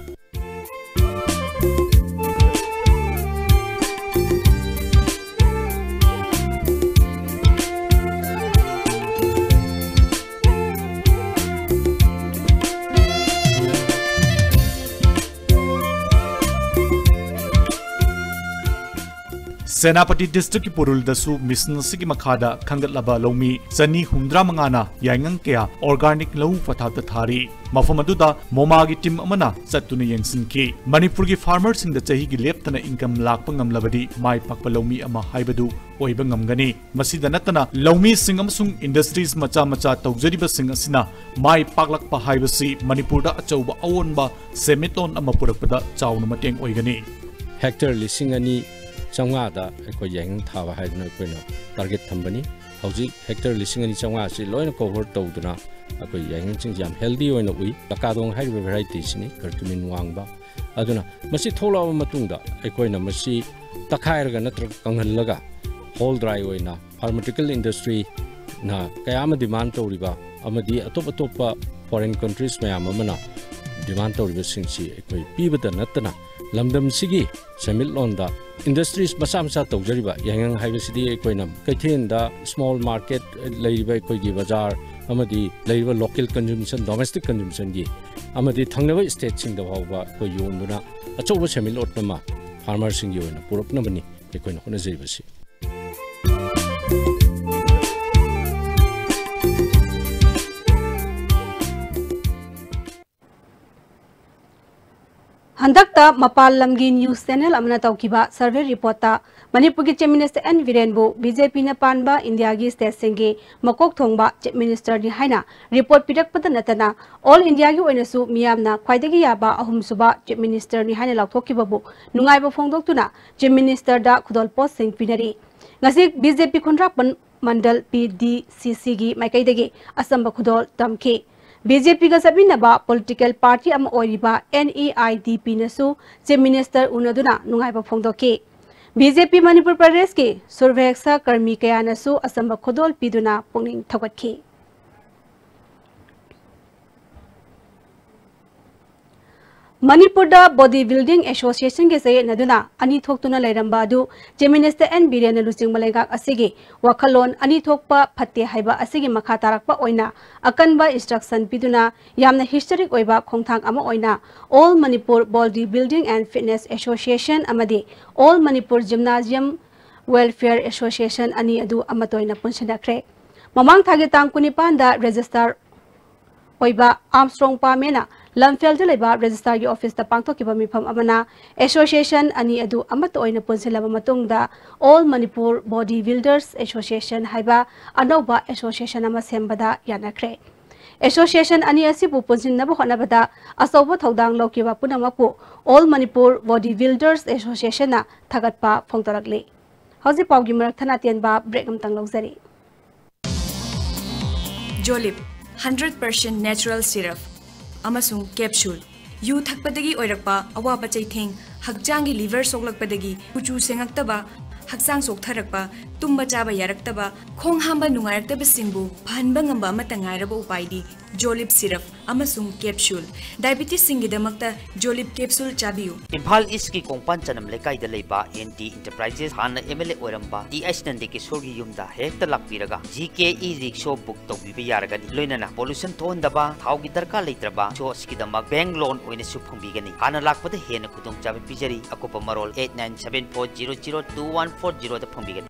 ꯁꯦꯅꯥꯄꯇꯤ ꯗꯤꯁꯇ꯭ꯔꯤꯛꯀꯤ ꯄꯨꯔꯨꯜꯗꯁꯨ ꯃꯤꯁꯟ ꯑꯁꯤꯒꯤ ꯃꯈꯥꯗ ꯈꯟꯒꯠꯂꯕ ꯂꯧꯃꯤ ꯆꯅꯤ ꯍꯨꯝꯗ꯭ꯔꯥ ꯃꯉꯥꯅ ꯌꯥꯏꯉꯪ ꯀꯌꯥ ꯑꯣꯔꯒꯥꯅꯤꯛ ꯂꯧꯎ ꯄꯊꯥꯞꯇ ꯊꯥꯔꯤ꯫ ꯃꯐꯝ ꯑꯗꯨꯗ ꯃꯣꯃꯥꯒꯤ ꯇꯤꯝ ꯑꯃꯅ ꯆꯠꯇꯨꯅ ꯌꯦꯡꯁꯤꯟꯈꯤ꯫ ꯃꯅꯤꯄꯨꯔꯒꯤ ꯐꯥꯔꯃꯔꯁꯤꯡꯗ ꯆꯍꯤꯒꯤ ꯂꯦꯞꯇꯅ ꯏꯟꯀꯝ ꯂꯥꯛꯄ ꯉꯝꯂꯕꯗꯤ ꯃꯥꯏ ꯄꯥꯛꯄ ꯂꯧꯃꯤ ꯑꯃ ꯍꯥꯏꯕꯗꯨ ꯑꯣꯏꯕ ꯉꯝꯒꯅꯤ꯫ ꯃꯁꯤꯗ ꯅꯠꯇꯅ ꯂꯧꯃꯤꯁꯤꯡ ꯑꯃꯁꯨꯡ ꯏꯟꯗꯁꯇ꯭ꯔꯤꯁ ꯃꯆꯥ ꯃꯆꯥ ꯇꯧꯖꯔꯤꯕꯁꯤꯡ ꯑꯁꯤꯅ ꯃꯥꯏ ꯄꯥꯛꯂꯛꯄ ꯍꯥꯏꯕꯁꯤ ꯃꯅꯤꯄꯨꯔꯗ ꯑꯆꯧꯕ ꯑꯑꯣꯟꯕ ꯁꯦꯟꯃꯤꯠꯂꯣꯟ ꯑꯃ ꯄꯨꯔꯛꯄꯗ ꯆꯥꯎꯅ ꯃꯇꯦꯡ ꯑꯣꯏꯒꯅꯤ꯫ ꯍꯦꯛꯇꯔ ꯂꯤꯁꯤꯡ ꯑꯅꯤ ꯆꯥꯝꯃꯉꯥꯗ ꯑꯩꯈꯣꯏ ꯌꯥꯏꯉꯪ ꯊꯥꯕ ꯍꯥꯏꯗꯅ ꯑꯩꯈꯣꯏꯅ ꯇꯥꯔꯒꯦꯠ ꯊꯝꯕꯅꯤ꯫ ꯍꯧꯖꯤꯛ ꯍꯦꯛꯇꯔ ꯂꯤꯁꯤꯡ ꯑꯅꯤ ꯆꯥꯝꯃꯉꯥ ꯑꯁꯤ ꯂꯣꯏꯅ ꯀꯣꯚꯔ ꯇꯧꯗꯨꯅ ꯑꯩꯈꯣꯏ ꯌꯥꯏꯉꯪꯁꯤꯡꯁꯤ ꯌꯥꯝ ꯍꯦꯜꯗꯤ ꯑꯣꯏꯅ ꯎꯏ꯫ ꯂꯀꯥꯗꯣꯡ ꯍꯥꯏꯔꯤꯕ ꯚꯦꯔꯥꯏꯇꯤꯁꯤꯅꯤ, ꯀꯔꯀ꯭ꯌꯨꯃꯤꯟ ꯋꯥꯡꯕ꯫ ꯑꯗꯨꯅ ꯃꯁꯤ ꯊꯣꯛꯂꯛꯑꯕ ꯃꯇꯨꯡꯗ ꯑꯩꯈꯣꯏꯅ ꯃꯁꯤ ꯇꯛꯈꯥꯏꯔꯒ ꯅꯠꯇ꯭ꯔꯒ ꯀꯪꯍꯜꯂꯒ ꯍꯣꯜ ꯗ꯭ꯔꯥꯏ ꯑꯣꯏꯅ ꯐꯥꯔꯃꯥꯁꯤꯎꯇꯤꯀꯦꯜ ꯏꯟꯗꯁꯇ꯭ꯔꯤꯅ ꯀꯌꯥ ꯑꯃ ꯗꯤꯃꯥꯟ ꯇꯧꯔꯤꯕ ꯑꯃꯗꯤ ꯑꯇꯣꯞ ꯑꯇꯣꯞꯄ ꯐꯣꯔꯦꯟ ꯀꯟꯇ꯭ꯔꯤꯁ ꯃꯌꯥꯝ ꯑꯃꯅ ꯗꯤꯃꯥꯟ ꯇꯧꯔꯤꯕꯁꯤꯡꯁꯤ ꯑꯩꯈꯣꯏ ꯄꯤꯕꯇ ꯅꯠꯇꯅ ꯂꯝꯗꯝꯁꯤꯒꯤ ꯁꯦꯟꯃꯤꯠꯂꯣꯟꯗ ꯏꯟꯗꯁꯇ꯭ꯔꯤꯁ ꯃꯆꯥ ꯃꯆꯥ ꯇꯧꯖꯔꯤꯕ ꯌꯥꯏꯉꯪ ꯍꯥꯏꯕꯁꯤꯗꯤ ꯑꯩꯈꯣꯏꯅ ꯀꯩꯊꯦꯜꯗ ꯁ꯭ꯃꯣꯜ ꯃꯥꯔꯀꯦꯠ ꯂꯩꯔꯤꯕ ꯑꯩꯈꯣꯏꯒꯤ ꯕꯖꯥꯔ ꯑꯃꯗꯤ ꯂꯩꯔꯤꯕ ꯂꯣꯀꯦꯜ ꯀꯟꯖꯨꯝꯁꯟ, ꯗꯣꯃꯦꯁꯇꯤꯛ ꯀꯟꯖꯨꯝꯁꯟꯒꯤ ꯑꯃꯗꯤ ꯊꯪꯅꯕ ꯁ꯭ꯇꯦꯠꯁꯤꯡꯗ ꯐꯥꯎꯕ ꯑꯩꯈꯣꯏ ꯌꯣꯟꯗꯨꯅ ꯑꯆꯧꯕ ꯁꯦꯟꯃꯤꯠꯂꯣꯟ ꯑꯃ ꯐꯥꯔꯃꯔꯁꯤꯡꯒꯤ ꯑꯣꯏꯅ ꯄꯨꯔꯛꯅꯕꯅꯤ ꯑꯩꯈꯣꯏꯅ ꯍꯣꯠꯅꯖꯔꯤꯕꯁꯤ꯫ ꯍꯟꯗꯛꯇ ꯃꯄꯥꯟ ꯂꯝꯒꯤ ꯅ꯭ꯌꯨꯁ ꯆꯦꯅꯦꯜ ꯑꯃꯅ ꯇꯧꯈꯤꯕ ꯁꯔꯚꯦ ꯔꯤꯄꯣꯔꯠꯇ ꯃꯅꯤꯄꯨꯔꯒꯤ ꯆꯤꯐ ꯃꯤꯅꯤꯁꯇꯔ ꯑꯦꯟ ꯕꯤꯔꯦꯟꯕꯨ ꯕꯤ ꯖꯦ ꯄꯤꯅ ꯄꯥꯟꯕ ꯏꯟꯗꯤꯌꯥꯒꯤ ꯁ꯭ꯇꯦꯠꯁꯤꯡꯒꯤ ꯃꯀꯣꯛ ꯊꯣꯡꯕ ꯆꯤꯐ ꯃꯤꯅꯤꯁꯇꯔꯅꯤ ꯍꯥꯏꯅ ꯔꯤꯄꯣꯔꯠ ꯄꯤꯔꯛꯄꯗ ꯅꯠꯇꯅ ꯑꯣꯜ ꯏꯟꯗꯤꯌꯥꯒꯤ ꯑꯣꯏꯅꯁꯨ ꯃꯤꯌꯥꯝꯅ ꯈ꯭ꯋꯥꯏꯗꯒꯤ ꯌꯥꯕ ꯑꯍꯨꯝꯁꯨꯕ ꯆꯤꯐ ꯃꯤꯅꯤꯁꯇꯔꯅꯤ ꯍꯥꯏꯅ ꯂꯥꯎꯊꯣꯛꯈꯤꯕꯕꯨ ꯅꯨꯡꯉꯥꯏꯕ ꯐꯣꯡꯗꯣꯛꯇꯨꯅ ꯆꯤꯐ ꯃꯤꯅꯤꯁꯇꯔꯗ ꯈꯨꯗꯣꯜꯄꯣꯠꯁꯤꯡ ꯄꯤꯅꯔꯤ꯫ ꯉꯁꯤ ꯕꯤ ꯖꯦ ꯄꯤ ꯈꯨꯟꯗ꯭ꯔꯥꯛꯄꯝ ꯃꯟꯗꯜ ꯄꯤ ꯗꯤ ꯁꯤ ꯁꯤꯒꯤ ꯃꯥꯏꯀꯩꯗꯒꯤ ꯑꯆꯝꯕ ꯈꯨꯗꯣꯜ ꯇꯝꯈꯤ꯫ ꯕꯤ ꯖꯦ ꯄꯤꯒ ꯆꯠꯃꯤꯟꯅꯕ ꯄꯣꯂꯤꯇꯤꯀꯦꯜ ꯄꯥꯔꯇꯤ ꯑꯃ ꯑꯣꯏꯔꯤꯕ ꯑꯦꯟ ꯏ ꯑꯥꯏ ꯗꯤ ꯄꯤꯅꯁꯨ ꯆꯤꯐ ꯃꯤꯅꯤꯁꯇꯔ ꯎꯅꯗꯨꯅ ꯅꯨꯡꯉꯥꯏꯕ ꯐꯣꯡꯗꯣꯛꯈꯤ꯫ ꯕꯤ ꯖꯦ ꯄꯤ ꯃꯅꯤꯄꯨꯔ ꯄ꯭ꯔꯗꯦꯁꯀꯤ ꯁꯨꯚꯦꯛꯁꯥ ꯀꯔꯃꯤ ꯀꯌꯥꯅꯁꯨ ꯑꯆꯝꯕ ꯈꯨꯗꯣꯜ ꯄꯤꯗꯨꯅ ꯄꯨꯛꯅꯤꯡ ꯊꯧꯒꯠꯈꯤ꯫ ꯃꯅꯤꯄꯨꯔꯗ ꯕꯣꯗꯤ ꯕꯤꯜꯗꯤꯡ ꯑꯦꯁꯣꯁꯤꯌꯦꯁꯟꯒ ꯆꯌꯦꯠꯅꯗꯨꯅ ꯑꯅꯤ ꯊꯣꯛꯇꯨꯅ ꯂꯩꯔꯝꯕ ꯑꯗꯨ ꯆꯤꯐ ꯃꯤꯅꯤꯁꯇꯔ ꯑꯦꯟ ꯕꯤꯔꯦꯟꯅ ꯂꯨꯆꯤꯡꯕ ꯂꯩꯉꯥꯛ ꯑꯁꯤꯒꯤ ꯋꯥꯈꯜꯂꯣꯟ ꯑꯅꯤ ꯊꯣꯛꯄ ꯐꯠꯇꯦ ꯍꯥꯏꯕ ꯑꯁꯤꯒꯤ ꯃꯈꯥ ꯇꯥꯔꯛꯄ ꯑꯣꯏꯅ ꯑꯀꯟꯕ ꯏꯟꯁꯇ꯭ꯔꯛꯁꯟ ꯄꯤꯗꯨꯅ ꯌꯥꯝꯅ ꯍꯤꯁꯇꯣꯔꯤꯛ ꯑꯣꯏꯕ ꯈꯣꯡꯊꯥꯡ ꯑꯃ ꯑꯣꯏꯅ All Manipur Body Building and Fitness Association ꯑꯃꯗꯤ All Manipur Gymnasium Welfare Association ꯑꯅꯤ ꯑꯗꯨ ꯑꯃꯠꯇ ꯑꯣꯏꯅ ꯄꯨꯟꯁꯤꯟꯅꯈ꯭ꯔꯦ꯫ ꯃꯃꯥꯡ ꯊꯥꯒꯤ ꯇꯥꯡ ꯀꯨꯟꯅꯤꯄꯥꯟꯗ register ꯑꯣꯏꯕ ꯑꯥꯝꯁꯇ꯭ꯔꯣꯡ ꯄꯥꯃꯦꯅ ꯂꯝꯐꯦꯜꯗ ꯂꯩꯕ registerꯒꯤ officeꯇ ꯄꯥꯡꯊꯣꯛꯈꯤꯕ ꯃꯤꯐꯝ ꯑꯃꯅ association ꯑꯅꯤ ꯑꯗꯨ ꯑꯃꯠꯇ ꯑꯣꯏꯅ ꯄꯨꯟꯁꯤꯜꯂꯕ ꯃꯇꯨꯡꯗ All Manipur Body Builders Association ꯍꯥꯏꯕ ꯑꯅꯧꯕ association ꯑꯃ ꯁꯦꯝꯕꯗ ꯌꯥꯅꯈ꯭ꯔꯦ꯫ Association ꯑꯅꯤ ꯑꯁꯤꯕꯨ ꯄꯨꯟꯁꯤꯟꯅꯕ ꯍꯣꯠꯅꯕꯗ ꯑꯆꯧꯕ ꯊꯧꯗꯥꯡ ꯂꯧꯈꯤꯕ ꯄꯨꯝꯅꯃꯛꯄꯨ All Manipur Body Builders Associationꯅ ꯊꯥꯒꯠꯄ ꯐꯣꯡꯗꯣꯔꯛꯂꯤ꯫ ꯍꯧꯖꯤꯛ ꯄꯥꯎꯒꯤ ꯃꯔꯛ ꯊꯅꯥ ꯇꯦꯟꯕ break ꯑꯃꯇꯪ ꯂꯧꯖꯔꯤ꯫ ꯖꯣꯂꯤꯞ, hundred percent natural syrup ꯑꯃꯁꯨꯡ capsule꯫ ꯌꯨ ꯊꯛꯄꯗꯒꯤ ꯑꯣꯏꯔꯛꯄ ꯑꯋꯥꯕ ꯆꯩꯊꯦꯡ, ꯍꯛꯆꯥꯡꯒꯤ liver ꯁꯣꯛꯂꯛꯄꯗꯒꯤ ꯀꯨꯆꯨ ꯁꯦꯡꯉꯛꯇꯕ, ꯍꯛꯆꯥꯡ ꯆꯣꯛꯊꯔꯛꯄ, ꯇꯨꯝꯕ ꯆꯥꯕ ꯌꯥꯔꯛꯇꯕ, ꯈꯣꯡ ꯍꯥꯝꯕ ꯅꯨꯡꯉꯥꯏꯔꯛꯇꯕꯁꯤꯡꯕꯨ ꯐꯍꯟꯕ ꯉꯝꯕ ꯑꯃꯠꯇ ꯉꯥꯏꯔꯕ ꯎꯄꯥꯏꯗꯤ ꯖꯣꯂꯤꯞ syrup ꯑꯃꯁꯨꯡ capsule꯫ Diabetesꯁꯤꯡꯒꯤꯗꯃꯛꯇ ꯖꯣꯂꯤꯞ capsule ꯆꯥꯕꯤꯌꯨ꯫ ꯏꯝꯐꯥꯜ ꯏꯁꯀꯤ ꯀꯣꯡꯄꯥꯟ ꯆꯅꯝ ꯂꯩꯀꯥꯏꯗ ꯂꯩꯕ ꯑꯦꯟ ꯗꯤ ꯏꯟꯇꯔꯄ꯭ꯔꯥꯏꯖꯦꯁ, ꯍꯥꯟꯅ ꯑꯦꯝ ꯑꯦꯜ ꯑꯦ ꯑꯣꯏꯔꯝꯕ ꯇꯤ ꯑꯩꯆ ꯅꯟꯗꯀꯤꯁꯣꯔꯒꯤ ꯌꯨꯝꯗ ꯍꯦꯛꯇ ꯂꯥꯛꯄꯤꯔꯒ ꯖꯤ ꯀꯦ ꯏ ꯔꯤꯛꯁꯣ ꯕꯨꯛ ꯇꯧꯕꯤꯕ ꯌꯥꯔꯒꯅꯤ꯫ ꯂꯣꯏꯅꯅ ꯄꯣꯂꯨꯁꯟ ꯊꯣꯛꯍꯟꯗꯕ, ꯊꯥꯎꯒꯤ ꯗꯔꯀꯥꯔ ꯂꯩꯇ꯭ꯔꯕ ꯔꯤꯛꯁꯣ ꯑꯁꯤꯒꯤꯗꯃꯛ ꯕꯦꯡꯛ ꯂꯣꯟ ꯑꯣꯏꯅꯁꯨ ꯐꯪꯕꯤꯒꯅꯤ꯫ ꯍꯥꯟꯅ ꯂꯥꯛꯄꯗ ꯍꯦꯟꯅ ꯈꯨꯗꯣꯡꯆꯥꯕ ꯄꯤꯖꯔꯤ꯫ ꯑꯀꯨꯞꯄ ꯃꯔꯣꯜ eight nine seven four zero zero two one four zeroꯗ ꯐꯪꯕꯤꯒꯅꯤ꯫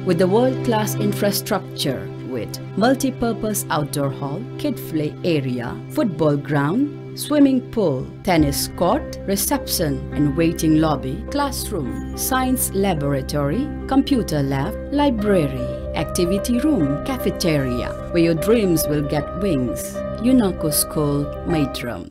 With the world-class infrastructure with multi-purpose outdoor hall, kid-play area, football ground, swimming pool, tennis court, reception and waiting lobby, classroom, science laboratory, computer lab, library, activity room, cafeteria, where your dreams will get wings. UNACO School, Maitram.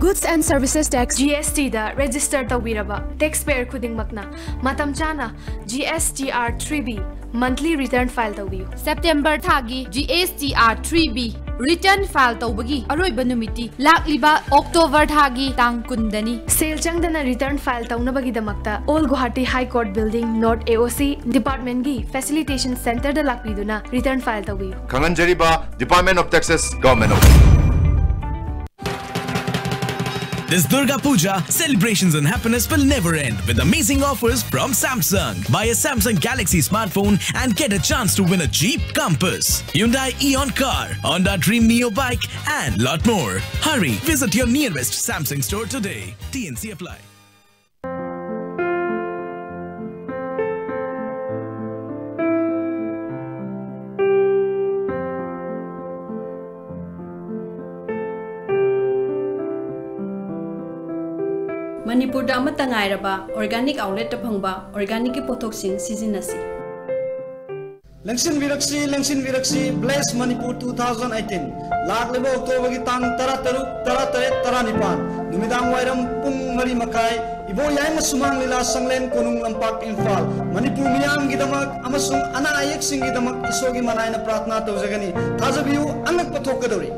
Goods and Services Tax, G S T the register ꯇꯧꯕꯤꯔꯕ taxpayer ꯈꯨꯗꯤꯡꯃꯛꯅ ꯃꯇꯝ ꯆꯥꯅ G S T R three B monthly return file ꯇꯧꯕꯤꯌꯨ꯫ September ꯊꯥꯒꯤ G S T R three B return file ꯇꯧꯕꯒꯤ ꯑꯔꯣꯏꯕ ꯅꯨꯃꯤꯠꯇꯤ ꯂꯥꯛꯂꯤꯕ October ꯊꯥꯒꯤ ꯇꯥꯡ ꯀꯨꯟꯗꯅꯤ꯫ ꯁꯦꯜ ꯆꯪꯗꯅ return file ꯇꯧꯅꯕꯒꯤꯗꯃꯛꯇ All Guwahati High Court Building, North A O C departmentꯀꯤ facilitation centreꯗ ꯂꯥꯛꯄꯤꯗꯨꯅ return file ꯇꯧꯕꯤꯌꯨ꯫ ꯈꯪꯍꯟꯖꯔꯤꯕ Department of Taxes, Government of This Durga Puja, celebrations and happiness will never end with amazing offers from Samsung. Buy a Samsung Galaxy smartphone and get a chance to win a Jeep Compass, Hyundai Eon car, Honda Dream Neo bike, and lot more. Hurry, visit your nearest Samsung store today. T N C apply. ꯃꯅꯤꯄꯨꯔꯗ ꯑꯃꯠꯇ ꯉꯥꯏꯔꯕ organic outletꯇ ꯐꯪꯕ organicꯀꯤ ꯄꯣꯠꯊꯣꯛꯁꯤꯡ ꯁꯤꯖꯤꯟꯅꯁꯤ꯫ ꯂꯦꯡꯁꯤꯟꯕꯤꯔꯛꯁꯤ, ꯂꯦꯡꯁꯤꯟꯕꯤꯔꯛꯁꯤ, Bless Manipur two thousand eighteen꯫ ꯂꯥꯛꯂꯤꯕ Octoberꯒꯤ ꯇꯥꯡ ꯇꯔꯥꯇꯔꯨꯛ, ꯇꯔꯥꯇꯔꯦꯠ, ꯇꯔꯥꯅꯤꯄꯥꯟ, ꯅꯨꯃꯤꯗꯥꯡ ꯋꯥꯏꯔꯝ ꯄꯨꯡ ꯃꯔꯤ ꯃꯈꯥꯏ, ꯏꯕꯣꯌꯥꯏꯃ ꯁꯨꯃꯥꯡ ꯂꯤꯂꯥ ꯁꯪꯂꯦꯟ ꯀꯣꯅꯨꯡ ꯂꯝꯄꯥꯛ, ꯏꯝꯐꯥꯜ꯫ ꯃꯅꯤꯄꯨꯔ ꯃꯤꯌꯥꯝꯒꯤꯗꯃꯛ ꯑꯃꯁꯨꯡ ꯑꯅꯥ ꯑꯌꯦꯛꯁꯤꯡꯒꯤꯗꯃꯛ ꯏꯁꯣꯔꯒꯤ ꯃꯅꯥꯏꯅ ꯄ꯭ꯔꯥꯔꯊꯅꯥ ꯇꯧꯖꯒꯅꯤ꯫ ꯊꯥꯖꯕꯤꯌꯨ, ꯑꯉꯛꯄ ꯊꯣꯛꯀꯗꯧꯔꯤ꯫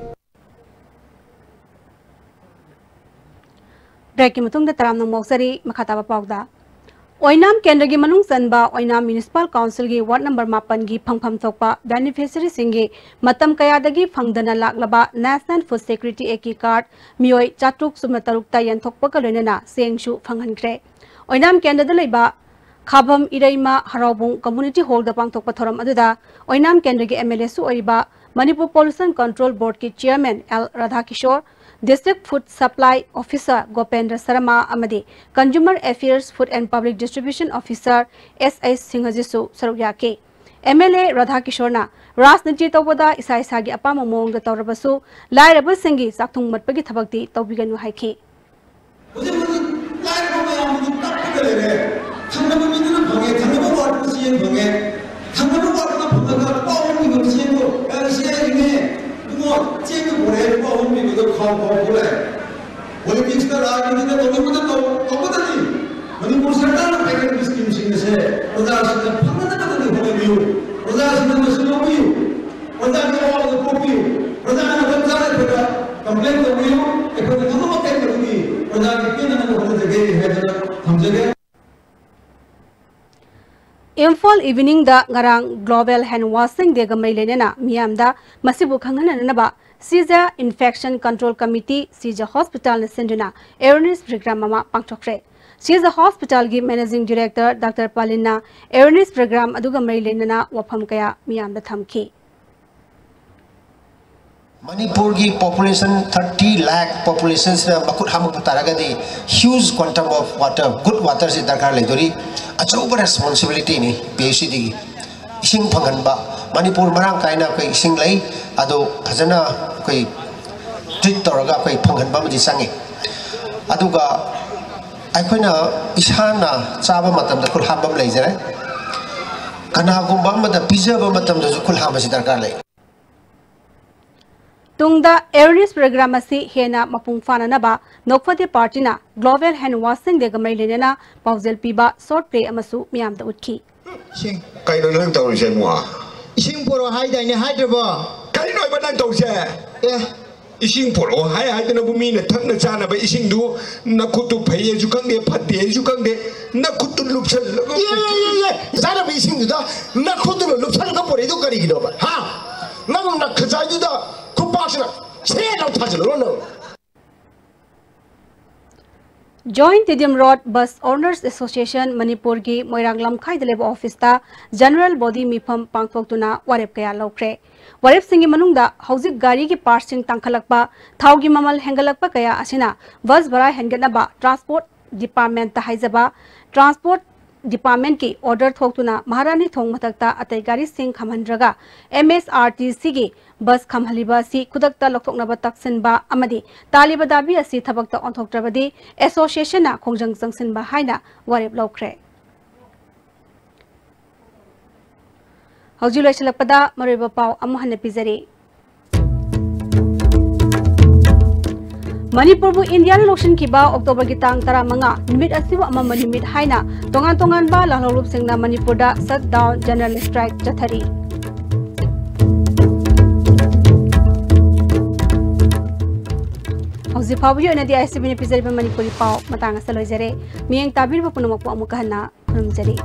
Breakꯀꯤ ꯃꯇꯨꯡꯗ ꯇꯔꯥꯝꯅ ꯑꯃꯨꯛ ꯑꯣꯛꯆꯔꯤ꯫ ꯃꯈꯥ ꯇꯥꯕ ꯄꯥꯎꯗ, ꯑꯣꯏꯅꯥꯝ ꯀꯦꯟꯗ꯭ꯔꯒꯤ ꯃꯅꯨꯡ ꯆꯟꯕ ꯑꯣꯏꯅꯥꯝ Municipal Councilꯒꯤ ward number ꯃꯥꯄꯟꯒꯤ ꯐꯪꯐꯝ ꯊꯣꯛꯄ beneficiaryꯁꯤꯡꯒꯤ ꯃꯇꯝ ꯀꯌꯥꯗꯒꯤ ꯐꯪꯗꯅ ꯂꯥꯛꯂꯕ National Food Security Actꯀꯤ card ꯃꯤꯑꯣꯏ ꯆꯥꯇ꯭ꯔꯨꯛ ꯁꯨꯞꯅ ꯇꯔꯨꯛꯇ ꯌꯦꯟꯊꯣꯛꯄꯒ ꯂꯣꯏꯅꯅ ꯆꯦꯡꯁꯨ ꯐꯪꯍꯟꯈ꯭ꯔꯦ꯫ ꯑꯣꯏꯅꯥꯝ ꯀꯦꯟꯗ꯭ꯔꯗ ꯂꯩꯕ ꯈꯥꯕꯝ ꯏꯔꯩꯃ ꯍꯔꯥꯎꯕꯨꯡ Community Hallꯗ ꯄꯥꯡꯊꯣꯛꯄ ꯊꯧꯔꯝ ꯑꯗꯨꯗ ꯑꯣꯏꯅꯥꯝ ꯀꯦꯟꯗ꯭ꯔꯒꯤ MLAꯁꯨ ꯑꯣꯏꯔꯤꯕ ꯃꯅꯤꯄꯨꯔ Pollution Control Boardꯀꯤ Chairman L Radhakishor, District Food Supply Officer Gopendra Sharma ꯑꯃꯗꯤ Consumer Affairs, Food and Public Distribution Officer S H ꯁꯤꯡꯍꯖꯤꯠꯁꯨ ꯁꯔꯨꯛ ꯌꯥꯈꯤ꯫ MLA ꯔꯥꯙꯥꯀꯤꯁꯣꯔꯅ ꯔꯥꯖꯅꯤꯇꯤ ꯇꯧꯕꯗ ꯏꯁꯥ ꯏꯁꯥꯒꯤ ꯑꯄꯥꯝꯕ ꯃꯑꯣꯡꯗ ꯇꯧꯔꯕꯁꯨ ꯂꯥꯏꯔꯕꯁꯤꯡꯒꯤ ꯆꯥꯛꯊꯨꯡ ꯃꯠꯄꯒꯤ ꯊꯕꯛꯇꯤ ꯇꯧꯕꯤꯒꯅꯨ ꯍꯥꯏꯈꯤ꯫ ꯍꯧꯖꯤꯛ ꯍꯧꯖꯤꯛ ꯂꯥꯏꯔꯕ ꯃꯌꯥꯝ ꯑꯗꯨ ꯀꯞꯄꯒ ꯂꯩꯔꯦ꯫ ꯊꯪꯅꯕ ꯃꯤꯗꯨꯅ ꯐꯪꯉꯦ, ꯊꯪꯅꯕ ꯋꯥꯔꯗꯇ ꯆꯦꯡ ꯐꯪꯉꯦ꯫ ꯊꯪꯅꯕ ꯋꯥꯔꯗꯇ ꯐꯪꯉꯒ ꯂꯨꯄꯥ ꯑꯍꯨꯝ ꯄꯤꯕ ꯆꯦꯡꯗꯣ, "ꯑꯦ, ꯁꯤ ꯑꯩꯒꯤꯅꯦ꯫ ꯏꯕꯨꯡꯉꯣ, ꯆꯦꯡꯗꯣ ꯄꯨꯔꯛꯑꯦ, ꯂꯨꯄꯥ ꯑꯍꯨꯝ ꯄꯤꯕꯗꯣ ꯈꯥꯎ ꯈꯥꯎ ꯄꯨꯔꯛꯑꯦ꯫" Politicsꯇ, ꯔꯥꯖꯅꯤꯇꯤꯗ ꯇꯧꯅꯤꯡꯕꯗ ꯇꯧ, ꯇꯧꯒꯗꯕꯅꯤ꯫ ꯃꯅꯤꯄꯨꯔ ꯁꯔꯀꯥꯔꯅ ꯄꯥꯏꯈꯠꯂꯤꯕ schemeꯁꯤꯡ ꯑꯁꯦ ꯄ꯭ꯔꯖꯥꯁꯤꯡꯅ ꯐꯪꯅꯅꯕꯗꯗꯤ ꯍꯣꯠꯅꯕꯤꯌꯨ꯫ ꯄ꯭ꯔꯖꯥꯁꯤꯡꯅ ꯃꯁꯤ ꯂꯧꯕꯤꯌꯨ꯫ ꯄ꯭ꯔꯖꯥꯒꯤ ꯑꯋꯥꯕꯗꯨ ꯀꯣꯛꯄꯤꯌꯨ꯫ ꯄ꯭ꯔꯖꯥꯅ ꯃꯇꯝ ꯆꯥꯅ ꯑꯩꯈꯣꯏꯗ complain ꯇꯧꯕꯤꯌꯨ꯫ ꯑꯩꯈꯣꯏꯅ ꯉꯝꯕ ꯃꯈꯩ ꯃꯗꯨꯒꯤ ꯄ꯭ꯔꯖꯥꯒꯤ ꯄꯦꯟꯅꯅꯕ ꯍꯣꯠꯅꯖꯒꯦ ꯍꯥꯏꯗꯨꯅ ꯊꯝꯖꯒꯦ꯫ Fall Evening ꯗ ꯉꯔꯥꯡ Global Hand Washing Day ꯒ ꯃꯔꯤ ꯂꯩꯅꯅ ꯃꯤꯌꯥꯝꯗ ꯃꯁꯤꯕꯨ ꯈꯪꯍꯟꯅꯅꯕ ꯁꯤꯖ Infection Control Committee, ꯁꯤꯖ Hospital ꯅ ꯁꯤꯟꯗꯨꯅ awareness program ꯑꯃ ꯄꯥꯡꯊꯣꯛꯈ꯭ꯔꯦ꯫ ꯁꯤꯖ Hospital ꯒꯤ Managing Director Doctor ꯄꯥꯂꯤꯟꯅ awareness program ꯑꯗꯨꯒ ꯃꯔꯤ ꯂꯩꯅꯅ ꯋꯥꯐꯝ ꯀꯌꯥ ꯃꯤꯌꯥꯝꯗ ꯊꯝꯈꯤ꯫ ꯃꯅꯤꯄꯨꯔꯒꯤ population thirty lakh population ꯁꯤꯗ ꯃꯈꯨꯠ ꯍꯥꯝꯃꯛꯄ ꯇꯥꯔꯒꯗꯤ huge quantum of water, good water ꯁꯤ ꯗꯔꯀꯥꯔ ꯂꯩꯗꯣꯔꯤ꯫ ꯑꯆꯧꯕ responsibility ꯅꯤ P H E D ꯒꯤ꯫ ꯏꯁꯤꯡ ꯐꯪꯍꯟꯕ, ꯃꯅꯤꯄꯨꯔ ꯃꯔꯥꯡ ꯀꯥꯏꯅ ꯑꯩꯈꯣꯏ ꯏꯁꯤꯡ ꯂꯩ, ꯑꯗꯣ ꯐꯖꯅ ꯑꯩꯈꯣꯏ treat ꯇꯧꯔꯒ ꯑꯩꯈꯣꯏ ꯐꯪꯍꯟꯕ ꯑꯃꯗꯤ ꯆꯪꯉꯤ꯫ ꯑꯗꯨꯒ ꯑꯩꯈꯣꯏꯅ ꯏꯁꯥꯅ ꯆꯥꯕ ꯃꯇꯝꯗ ꯈꯨꯠ ꯍꯥꯝꯕ ꯑꯃ ꯂꯩꯖꯔꯦ꯫ ꯀꯅꯥꯒꯨꯝꯕ ꯑꯃꯗ ꯄꯤꯖꯕ ꯃꯇꯝꯗꯁꯨ ꯈꯨꯠ ꯍꯥꯝꯕꯁꯤ ꯗꯔꯀꯥꯔ ꯂꯩ꯫ ꯇꯨꯡꯗ awareness program ꯑꯁꯤ ꯍꯦꯟꯅ ꯃꯄꯨꯡ ꯐꯥꯅꯅꯕ ꯅꯣꯛꯐꯗꯦ party ꯅ Global Hand Washing Day ꯒ ꯃꯔꯤ ꯂꯩꯅꯅ ꯄꯥꯎꯖꯦꯜ ꯄꯤꯕ short play ꯑꯃꯁꯨ ꯃꯤꯌꯥꯝꯗ ꯎꯠꯈꯤ꯫ ꯏꯁꯤꯡ꯫ ꯀꯩꯅꯣ ꯅꯪ ꯇꯧꯔꯤꯁꯦ, ꯏꯕꯨꯡꯉꯣ? ꯏꯁꯤꯡ ꯄꯨꯔꯛꯑꯣ ꯍꯥꯏꯗꯥꯏꯅꯦ, ꯍꯥꯏꯗ꯭ꯔꯕꯣ? ꯀꯔꯤꯅꯣ ꯍꯥꯏꯕ ꯅꯪ ꯇꯧꯔꯤꯁꯦ? ꯑꯦ꯫ ꯏꯁꯤꯡ ꯄꯨꯔꯛꯑꯣ ꯍꯥꯏ ꯍꯥꯏꯗꯅꯕꯨ ꯃꯤꯅ ꯊꯛꯅ ꯆꯥꯅꯕ ꯏꯁꯤꯡꯗꯨ ꯅꯈꯨꯠꯇꯨ ꯐꯩꯌꯦꯁꯨ ꯈꯪꯗꯦ, ꯐꯠꯇꯦꯁꯨ ꯈꯪꯗꯦ, ꯅꯈꯨꯠꯇꯨ ꯂꯨꯞꯁꯜꯂꯒ ꯏꯆꯥꯅꯕ ꯏꯁꯤꯡꯗꯨꯗ ꯅꯈꯨꯠꯇꯨꯅ ꯂꯨꯞꯁꯜꯂꯒ ꯄꯨꯔꯛꯏꯗꯣ ꯀꯔꯤꯒꯤꯅꯣꯕ? ꯍꯥ? ꯅꯪ ꯅꯈꯖꯥꯏꯗꯨꯗ ꯈꯨꯄꯥꯛꯁꯤꯅ ꯁꯦꯠ ꯂꯥꯎ ꯊꯥꯖꯤꯜꯂꯨꯔꯣ ꯅꯪ꯫ Joint Tiddim Road Bus Owners Association ꯃꯅꯤꯄꯨꯔꯒꯤ ꯃꯣꯏꯔꯥꯡ ꯂꯝꯈꯥꯏꯗ ꯂꯩꯕ office ꯇ general body ꯃꯤꯐꯝ ꯄꯥꯡꯊꯣꯛꯇꯨꯅ ꯋꯥꯔꯦꯞ ꯀꯌꯥ ꯂꯧꯈ꯭ꯔꯦ꯫ ꯋꯥꯔꯦꯞꯁꯤꯡꯒꯤ ꯃꯅꯨꯡꯗ ꯍꯧꯖꯤꯛ ꯒꯥꯔꯤꯒꯤ parts ꯁꯤꯡ ꯇꯥꯡꯈꯠꯂꯛꯄ, ꯊꯥꯎꯒꯤ ꯃꯃꯜ ꯍꯦꯟꯒꯠꯂꯛꯄ ꯀꯌꯥ ꯑꯁꯤꯅ bus ꯚꯔꯥ ꯍꯦꯟꯒꯠꯅꯕ transport department ꯇ ꯍꯥꯏꯖꯕ, transport department ꯀꯤ order ꯊꯣꯛꯇꯨꯅ ꯃꯍꯥꯔꯥꯅꯤ ꯊꯣꯡ ꯃꯊꯛꯇ ꯑꯇꯩ ꯒꯥꯔꯤꯁꯤꯡ ꯈꯝꯍꯟꯗ꯭ꯔꯒ M S R T C ꯒꯤ bus ꯈꯝꯍꯜꯂꯤꯕ ꯑꯁꯤ ꯈꯨꯗꯛꯇ ꯂꯧꯊꯣꯛꯅꯕ ꯇꯛꯁꯤꯟꯕ ꯑꯃꯗꯤ ꯇꯥꯜꯂꯤꯕ ꯗꯥꯕꯤ ꯑꯁꯤ ꯊꯕꯛꯇ ꯑꯣꯟꯊꯣꯛꯇ꯭ꯔꯕꯗꯤ association ꯅ ꯈꯣꯡꯖꯪ ꯆꯪꯁꯤꯟꯕ ꯍꯥꯏꯅ ꯋꯥꯔꯦꯞ ꯂꯧꯈ꯭ꯔꯦ꯫ ꯍꯧꯖꯤꯛ ꯂꯣꯏꯁꯤꯜꯂꯛꯄꯗ ꯃꯔꯨꯑꯣꯏꯕ ꯄꯥꯎ ꯑꯃꯨꯛ ꯍꯟꯅ ꯄꯤꯖꯔꯤ꯫ ꯃꯅꯤꯄꯨꯔꯕꯨ ꯏꯟꯗꯤꯌꯥꯅ ꯂꯧꯁꯤꯟꯈꯤꯕ October ꯒꯤ ꯇꯥꯡ ꯇꯔꯥꯃꯉꯥ ꯅꯨꯃꯤꯠ ꯑꯁꯤꯕꯨ ꯑꯃꯝꯕ ꯅꯨꯃꯤꯠ ꯍꯥꯏꯅ ꯇꯣꯉꯥꯟ ꯇꯣꯉꯥꯟꯕ ꯂꯥꯜꯍꯧꯂꯨꯞꯁꯤꯡꯅ ꯃꯅꯤꯄꯨꯔꯗ shutdown general strike ꯆꯠꯊꯔꯤ꯫ ꯍꯧꯖꯤꯛ ꯐꯥꯎꯕꯒꯤ ꯑꯣꯏꯅꯗꯤ I C B ꯅ ꯄꯤꯖꯔꯤꯕ ꯃꯅꯤꯄꯨꯔꯤ ꯄꯥꯎ ꯃꯇꯥꯡ ꯑꯁꯤꯗ ꯂꯣꯏꯖꯔꯦ꯫ ꯃꯤꯠꯌꯦꯡ ꯇꯥꯕꯤꯔꯤꯕ ꯄꯨꯝꯅꯃꯛꯄꯨ ꯑꯃꯨꯛꯀ ꯍꯟꯅ ꯈꯨꯔꯨꯝꯖꯔꯤ꯫